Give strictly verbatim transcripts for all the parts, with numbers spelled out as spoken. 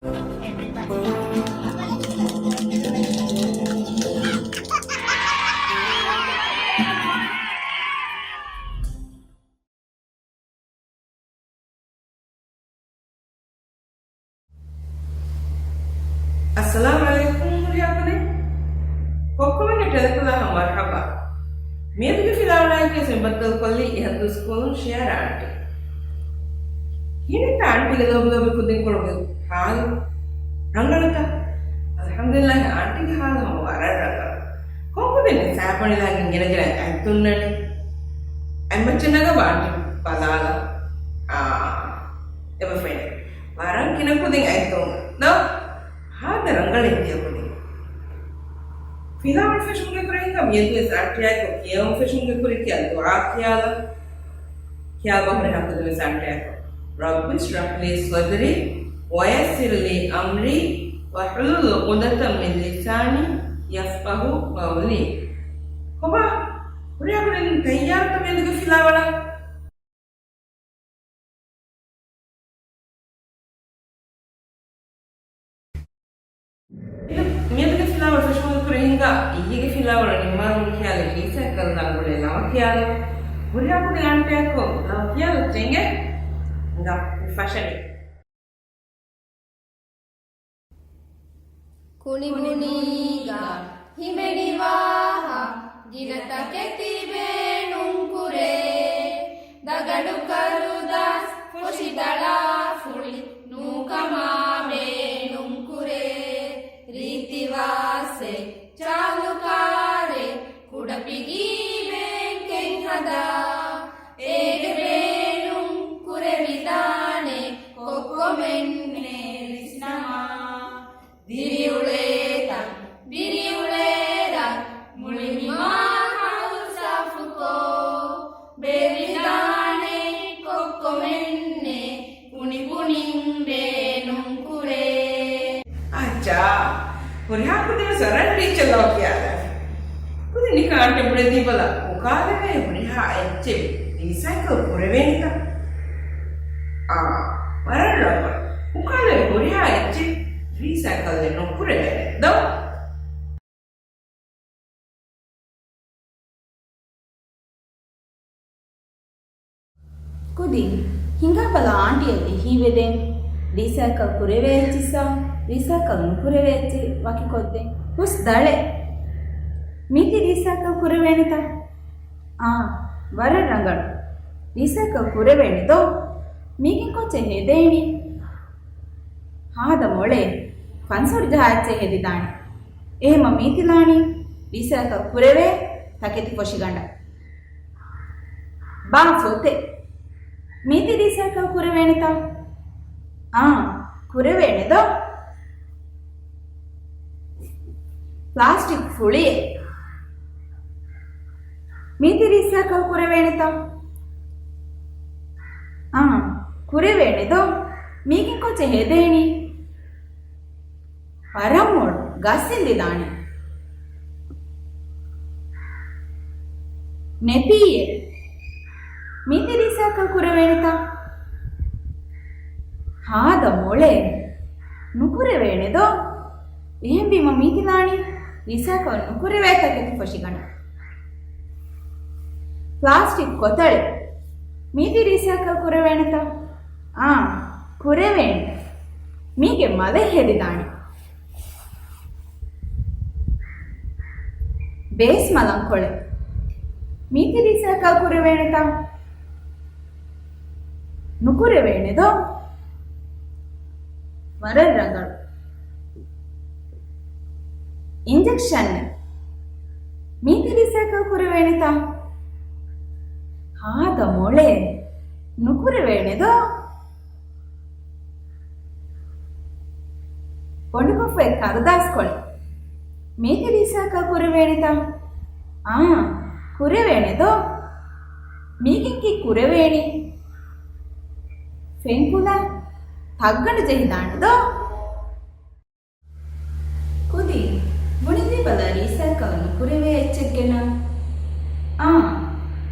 އައްސަލާމު ޢަލައިކުމް ހުރިހާ ކުދިން. ކޮއްކޮމެންގެ ޓެލެކުލާހަށް މަރުޙަބާ. މިއަދުގެ ފިލާވަޅާއެކީ ވެސް މި ބައްދަލުކޮށްލީ އިހަށްދުވަސް ކޯލުން ޝިޔާރާ އާންޓީ. ހިނިތާ އާންޓީގެ ލޯބިލޯބި ކުދިންކޮޅުގެ ހާލު ރަނގަޅުތަ؟ އަލްޙަމްދުލިއްލާހި، އާންޓީގެ ހާލު ހަމަ ވަރަށް ރަނގަޅު. ކޮންކުދިން ސާބަނިލާގެން ގިނަގިނަ އަތް ތުންނަނީ؟ އަތްމައްޗަށް ނަގަބަ އާންޓީ ބަލާލަ. އާ، އެބަ ފެނޭ. ވަރަށް ގިނަ ކުދިން އަތް ތުން ދޯ؟ ހާދަ ރަނގަޅެއް ތިޔަ ކުދިން. ފިލާވަޅު ފެށުމުގެ ކުރިން މިއަދުވެސް އާންޓީއާއެކު ކިޔަވަން ފެށުމުގެ ކުރިން ކިޔާ ދުޢާ ކިޔާލަ. ކިޔާބަހުރި ހަކުދުވެސް އާންޓީއާއެކު. رب اشرح لي صدري ويسر لي أمري واحلل عقدة من لساني يفقهوا قولي. ކޮބާ؟ ހުރިހާ ކުދިން ތައްޔާރުތަ މިއަދުގެ ފިލާވަޅަށް؟ މިއަދުގެ ފިލާވަޅު ފެށުމުގެ ކުރިން ހިނގާ އިއްޔެގެ ފިލާވަޅު ނިންމާލުމުން ކިޔާލި ރީސައްކަލް ލަނގުޅޭ ލަވަ ކިޔާލު. ހުރިހާ ކުދިން އާންޓީއާއެކު ލަވަ ކިޔާލަ ޖެނގެ. ހިނގާ މި ފަށަނީ. ކުނިބުނީގަ ހިމެނިވާހަ ގިނަ ތަކެތި ބޭނުންކުރޭ. ދަގަނޑު ކަރުދާސް ފޮށިދަޅާ ފުޅި ނޫކަމާ ބޭނުންކުރޭ. ރީތިވާސް އެއްޗާލު ކާރެއް ކުޑަޕިގީ ބޭންކެއް ހަދާ. އޭގެ ބޭނުން ކުރެވިދާނެ ކޮއްކޮމެން ނޭވިސްނަމާ. ދިރިއުޅޭތަން ދިރިއުޅޭރަށް މުޅި މި މާހައުލް ސާފުކޮށް، ބޭއްވިދާނެ ކޮއްކޮމެންނެއް ކުނިބުނިން ބޭނުންކުރޭ. އައްޗާ، ހުރިހާ ކުދިން ވެސް ވަރަށް ރީއްޗަށް ލަވަ ކިޔާލަން. ކުދިން ނިކަން އަންޓެ ބުނެދީބަލަ، އުކާލެވޭ ހުރިހާ އެއްޗެއް ރީސައިކަލް ކުރެވޭނެތަ؟ އާ، ވަރަށް ރަނގަޅު. އުކާލެވޭ ހުރިހާ އެއްޗެއް ރީސައިކަލް ނުކުރެވޭނެ ދޯ؟ ކުދިން ހިނގާބަލަ އާންޓީއަށް އެހީވެދޭން. ރީސައިކަލް ކުރެވޭ އެއްޗިއްސާ ރީސައިކަލް ނުކުރެވޭ އެއްޗެއް ވަކިކޮށްދޭން. ހުސް ދަޅެއް. މީތި ރީސައިކަލް ކުރެވޭނެތަ؟ އާ، ވަރަށް ރަނގަޅު. ރީސައިކަލް ކުރެވޭނެ ދޯ؟ މީގެން ކޮއްޗެއް ހެދޭނީ؟ ހާދަ މޮޅޭ ފަންސޮރު ޖަހާ އެއްޗެއް ހެދިދާނެ. އެހެމަ މީތިލާނީ ރީސައިކަލް ކުރެވޭ ތަކެތި ފޮށިގަނޑަށް. ބާ ފޮތެއް. މީތި ރީސައިކަލް ކުރެވޭނެތަ؟ އާ، ކުރެވޭނެ ދޯ؟ ޕްލާސްޓިކް ފުޅިއެއް. މީތި ރީސައިކަލް ކުރެވޭނެތަ؟ އާ، ކުރެވޭނެ ދޯ؟ މީގެން ކޮއްޗެއް ހެދޭނީ؟ ވަރަށް މޮޅު ގަސް އެނދިދާނެ. ނެޕީއެއް. މީތި ރީސައިކަލް ކުރެވޭނެތަ؟ ހާދަ މޮޅޭ. ނުކުރެވޭނެ ދޯ؟ އެހެންވީމަ މީތިލާނީ ރީސައިކަލް ނުކުރެވޭ ތަކެތި ފޮށިގަނޑަށް. ޕްލާސްޓިކް ކޮތަޅެއް. މީތި ރީސައިކަލް ކުރެވޭނެތަ؟ އާ، ކުރެވޭނެ. މީގެ މަލެއް ހެދިދާނެ. ބޭސް މަލަންކޮޅެއް. މީތި ރީސައިކަލް ކުރެވޭނެތަ؟ ނުކުރެވޭނެ ދޯ؟ ވަރަށް ރަނގަޅު. އިންޖެކްޝަން. މީތި ރީސައިކަލް ކުރެވޭނެތަ؟ ހާދަ މޮޅޭ. ނުކުރެވޭނެ ދޯ؟ ބޮނޑުކޮށްފައި ކަރުދާސްކޮޅެއް. މީތި ރީސައިކަލް ކުރެވޭނެތަ؟ އާ، ކުރެވޭނެ ދޯ؟ މީގެން ކީއް ކުރެވޭނީ؟ ފެންކުލަ ތައްގަނޑު ޖެހިދާނެ ދޯ؟ ކުދިން ބުނެދީބަލަ ރީސައިކަލް ނުކުރެވޭ އެއްޗެއްގެ ނަން. އާ،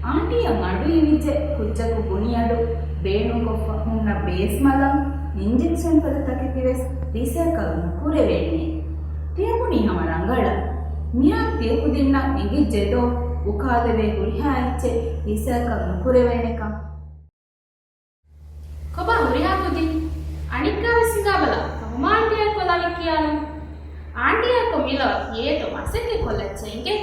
އާންޓީއަށް އަޑު އިވިއްޖެ ކުއްޖަކު ބުނި އަޑު ބޭނުންކޮށްފަ ހުންނަ ބޭސް މަލަން އިންޖެކްޝަން ފަދަ ތަކެތިވެސް ރީސައިކަލް ނުކުރެވޭނެ. ތިޔަބުނީ ހަމަ ރަނގަޅަށް. މިހާރު ތިޔަކުދިންނަށް އެނގިއްޖެދޯ އުކާލެވޭ ހުރިހާ އެއްޗެއް ރީސައިކަލް ނުކުރެވޭނެކަން؟ ކޮބާ ހުރިހާ ކުދިން؟ އަނެއްކާވެސް ހިނގާބަލަ، ފަހުމާ އާންޓީއާއެކު ލަވަ ކިޔާލަން. އާންޓީއާއެކު މި ލަވަ ކިޔޭތޯ މަސައްކަތް ކޮށްލައްޗޭ އިނގޭ.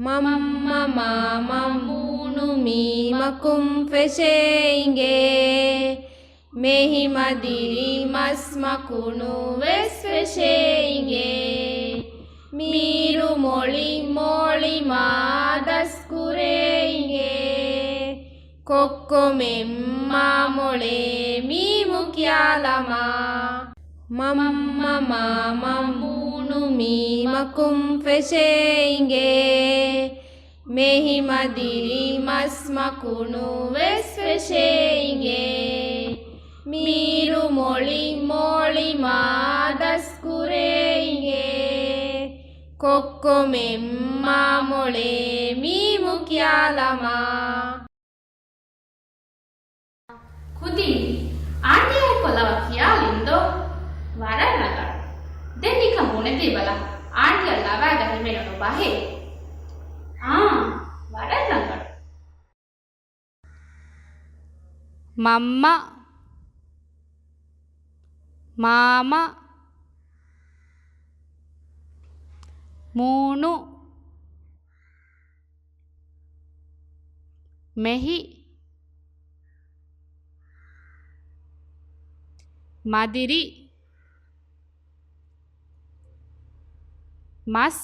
މަންމަ މާ މަންމޫނު މީމަކުން ފެށޭ އިނގޭ. މެހި މަދިރި މަސް މަކުނު ވެސް ފެށޭ އިނގޭ. މީރު މޮޅި މޯޅި މާ ދަސްކުރޭ އިނގޭ. ކޮއްކޮމެން މާ މޮޅޭ މީމު ކިޔާލަމާ. މަންމަ މާ މަންމޫނު މީމަކުން ފެށޭ އިނގޭ. މެހި މަދިރި މަސް މަކުނު ވެސް ފެށޭ އިނގޭ. މީރު މޮޅި މޯޅި މާ ދަސްކުރޭ އިނގޭ. ކޮއްކޮމެން މާ މޮޅޭ މީމު ކިޔާލަމާ. ކުދިން، އާންޓީއާއެކު ލަވަ ކިޔާލިންދޯ؟ ވަރަށް ރަނގަޅު. ދެން ނިކަން ބުނެދީބަލަ، އާންޓީއަށް ލަވައިގަ ހިމެނުނު ބަހެއް. އާނ، ވަރަށް ރަނގަޅު. މަންމަ، މާމަ، މޫނު، މެހި، މަދިރި، މަސް،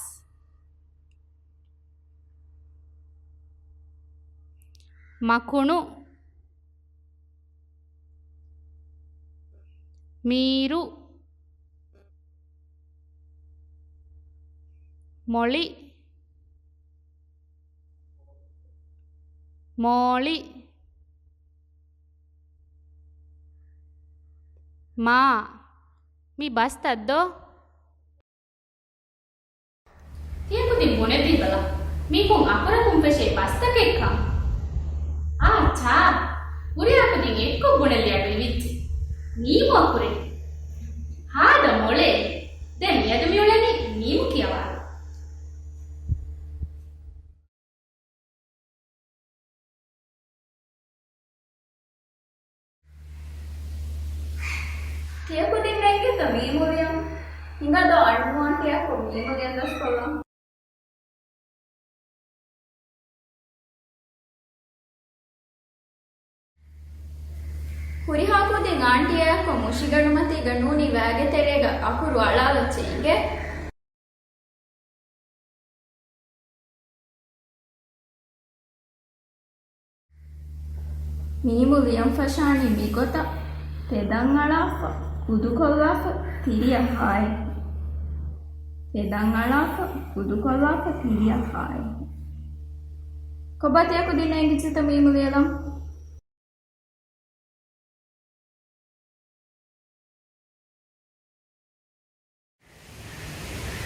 މަކުނު، މީރު، މޮޅި، މޯޅި، މާ. މި ބަސްތައްދޯ؟ ތިޔަކުދިން ބުނެދީބަލަ، މީކުން އަކުރަކުން ފެށޭ ބަސްތަކެއްކަން. އާ، ޗާ. ހުރިހާ ކުދިން އެއްކޮށް ބުނެލި އަޑު އިވިއްޖެ. މީމު އަކުރެއް. ހާދަ މޮޅޭ. ދެން މިއަދު މިއުޅެނީ މީމު ކިޔަވާލަން. ތިޔަކުދިން ނޭނގޭތަ މީމު ލިޔަން؟ ހިނގާދޯ އަންނޫ އާންޓީއާއެކު މީމު ލިޔަން ދަސްކޮށްލަން. ހުރިހާ ކުދިން އާންޓީއާއެކު މުށިގަނޑުމަތީގަ ނޫނީ ވައިގެ ތެރޭގަ އަކުރު އަޅާލައްޗޭ އިނގޭ. މީމު ލިޔަން ފަށާނީ މިގޮތަށް: ތެދަށް އަޅާފަ، ކުދުކޮށްލާފަ، ތިރިއަށް ހާއެއް. ތެދަށް އަޅާފަ، ކުދުކޮށްލާފަ، ތިރިއަށް ހާއެއް. ކޮބާ ތިޔަކުދިންނަށް އެނގިއްޖެތަ މީމު ލިޔެލަން؟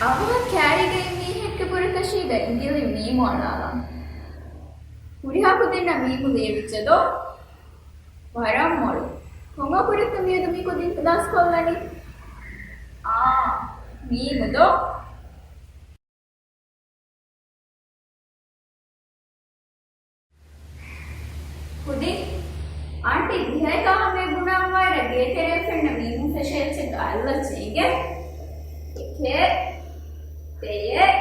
އަވަހަށް ކައިރީގަ އިން މީހެއްގެ ބުރަކަށީގަ އިނގިލި މީމު އަޅާލަން. ހުރިހާ ކުދިންނަށް މީމު ލިޔެވިއްޖެ ދޯ؟ ވަރަށް މޮޅު. ކޮން އަކުރެއްތަ މިއަދު މި ކުދިން ދަސްކޮށްލަނީ؟ އާ، މީމު ދޯ؟ ކުދިން، އާންޓީ ދިހައެއް ހަމައަށް ބުނާންވާއިރަށް ގޭތެރެއަށް ފެންނަ މީމުން ފެށޭ އެއްޗެއް ގާތްލައްޗޭ އިނގޭ. އެކެއް، ދެއެއް،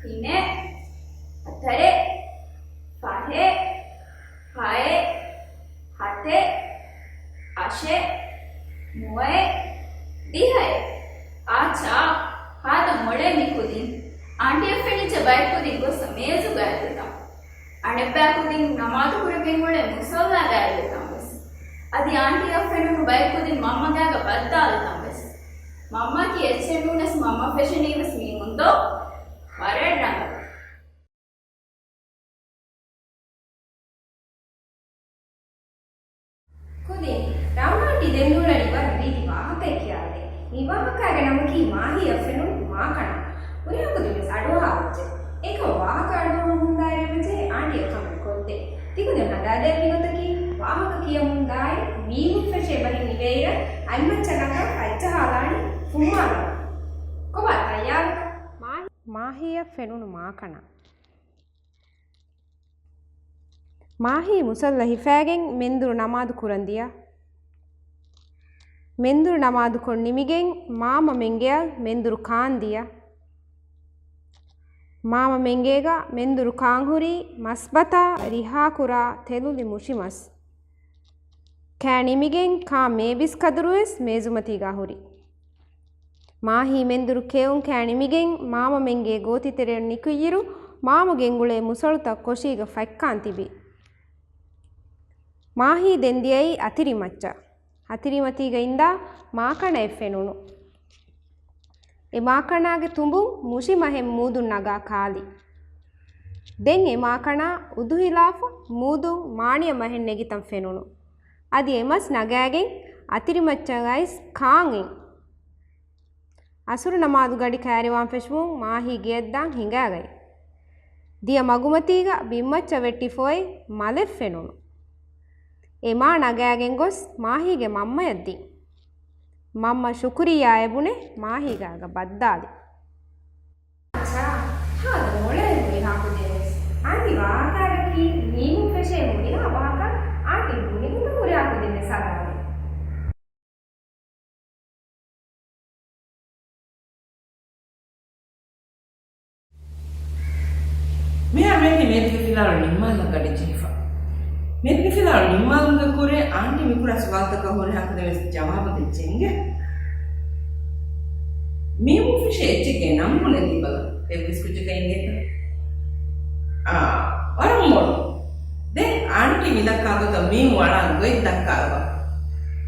ތިނެއް، ހަތަރެއް، ފަހެއް، ހައެއް، ހަތެއް، އަށެއް، ނުވައެއް، ދިހައެއް. އާ ޗާ، ހާދަ މޮޅޭ މި ކުދިން. އާންޓީއަށް ފެނިއްޖެ ބައެއް ކުދިން ގޮއްސަ މޭޒުގައި އެޅިތަން. އަނެއްބައި ކުދިން ނަމާދު ކުރެވިން އުޅޭ މުސައްލާގައި އެޅިތަން ވެސް. އަދި އާންޓީއަށް ފެނުނު ބައެއް ކުދިން މަންމަ ގާގަ ބައްދާލިތަން ވެސް. މަންމައަކީ އެއްޗެއް ނޫނަސް މަންމަ ފެށެނީ ވެސް މީމުން ދޯ؟ ވަރަށް ރަނގަޅު. ކުދިން، ރައުނާ އާންޓީ ދެން އުޅެނީ ވަރަށް ރީތި ވާހަކައެއް ކިޔާދޭ. މި ވާހަކާގެ ނަމަކީ މާހިޔަށް ފެނުނު މާކަނަ. ހުރިހާ ކުދިން ވެސް އަޑުއަހާލައްޗޭ. އެކަމަށް ވާހަކަ އަޑުއަހަން ހުންދާއިރު އެބަޖެހޭ އާންޓީއަށް ކަމެއް ކޮށްދޭ. ތިކުދިން ހަދާދޭ މިގޮތަކީ. ވާހަކަ ކިޔަމުންދާއިރު މީހުން ފެށޭ ބަހެއް ނިމޭއިރަށް އަތްމައްޗަށް ނަގާ ފައްޗަހާލާނީ ފުއްމާލަމުން. ކޮބާ ތައްޔާރުތަ؟ މާ-، މާހީއަށް ފެނުނު މާކަނަ. މާހީ މުސައްލަ ހިފައިގެން މެންދުރު ނަމާދު ކުރަން ދިޔަ. މެންދުރު ނަމާދުކޮށް ނިމިގެން މާމަ މެންގެއަށް މެންދުރު ކާން ދިޔަ. މާމަ މެންގޭގަ މެންދުރު ކާންހުރީ މަސްބަތާ ރިހާކުރާ ތެލުލި މުށިމަސް. ކާ ނިމިގެން ކާ މޭބިސް ކަދުރުވެސް މޭޒުމަތީގަ ހުރި. މާހީ މެންދުރު ކެއުން ކާ ނިމިގެން މާމަ މެންގޭ ގޯތިތެރެއަށް ނިކުތްއިރު، މާމަ ގެންގުޅޭ މުސަޅުތައް ކޮށީގަ ފަތްކާން ތިބި. މާހީ ދެން ދިޔައީ އަތިރިމައްޗަށް. އަތިރިމަތީގަ އިންދާ މާކަނައެއް ފެނުނު. އެ މާކަނާގެ ތުނބުން މުށި މަހެއް މޫދުން ނަގާ ކާލި. ދެން އެ މާކަނާ އުދުހިލާފަ މޫދުން މާނިޔަ މަހެއް ނެގިތަން ފެނުނު. އަދި އެ މަސް ނަގާގެން އަތިރިމައްޗަށް އައިސް ކާން އިން. އަސުރު ނަމާދު ގަޑި ކައިރިވާން ފެށުމުން މާހީ ގެއަށްދާން ހިނގާގަތް. ދިޔަ މަގުމަތީގަ ބިންމައްޗަށް ވެއްޓިފަ އޮތް މަލެއް ފެނުނު. އެ މާ ނަގާގެން ގޮސް މާހީގެ މަންމަޔަށް ދިން. މަންމަ ޝުކުރިއްޔާ އެބުނެ މާހީގާގަ ބައްދާލި. އައްޗާ، ހާދަ މޮޅޭ ހުރިހާ ކުދިންވެސް. އާންޓީ ވާހަކާގަކީ މީހުން ފެށޭ ހުރިހާ ވާހަކަ އާންޓީ ބުނި ހިނދު ހުރިހާ ކުދިންވެސް ހަދާލި. މިހާރު މޭތި މޭތިގެ ފިލާވަޅު ނިންމާލަން ގަޑި ޖެހިފަ. މޭތިގެ ފިލާވަޅު ނިންމާލުމުގެ ކުރިން އާންޓީ މިކުރާ ސުވާލުތަކަށް ހުރިހާ ކުދިންވެސް ޖަވާބު ދެއްޗެ އިނގޭ. މީހުން ފެށޭ އެއްޗެއްގެ ނަން ބުނެދީބަލަ. އެއްވެސް ކުއްޖަކަށް އިނގޭތަ؟ އާ، ވަރަށް މޮޅު. ދެން އާންޓީ މިދައްކާ ގޮތަށް މީހުން އަޅާ ގޮތް ދައްކާލަބަ.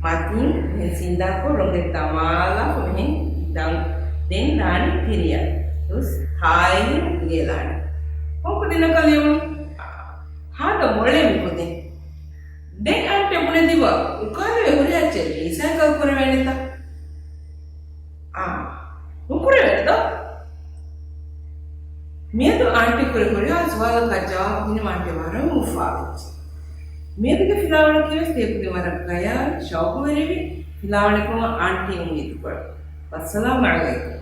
މަތިން މިހެން ސިންދާކޮށް ރޮނގެއް ދަމާލާފަ މިހެން ދަން-، ދެން ދާނީ ތިރިއަށް. ހުސް ހާއިރު ލިޔެލާނެ. ކޮން ކުދިންނަކަށް ލިޔުނު؟ ހާދަ މޮޅޭ މި ކުދިން. ދެން އާންޓީ ބުނެދީބަ އުކާލެވޭ ހުރިހާ އެއްޗެއް ރީސައިކަލް ކުރެވޭނެތަ؟ އާ، ނުކުރެވޭނެތަ؟ މިއަދު އާންޓީ ކުރި ހުރިހާ ސުވާލަކަށް ޖަވާބު ދިނުމަށް އާންޓީ ވަރަށް އުފާވެއްޖެ. މިއަދުގެ ފިލާވަޅަކީވެސް ތިޔަ ކުދިން ވަރަށް ގަޔާވި، ޝައުޤުވެރިވި ފިލާވަޅެއްކަމަށް އާންޓީ އުއްމީދުކުރަން. ވައްސަލާމް އަޅުގަނޑު.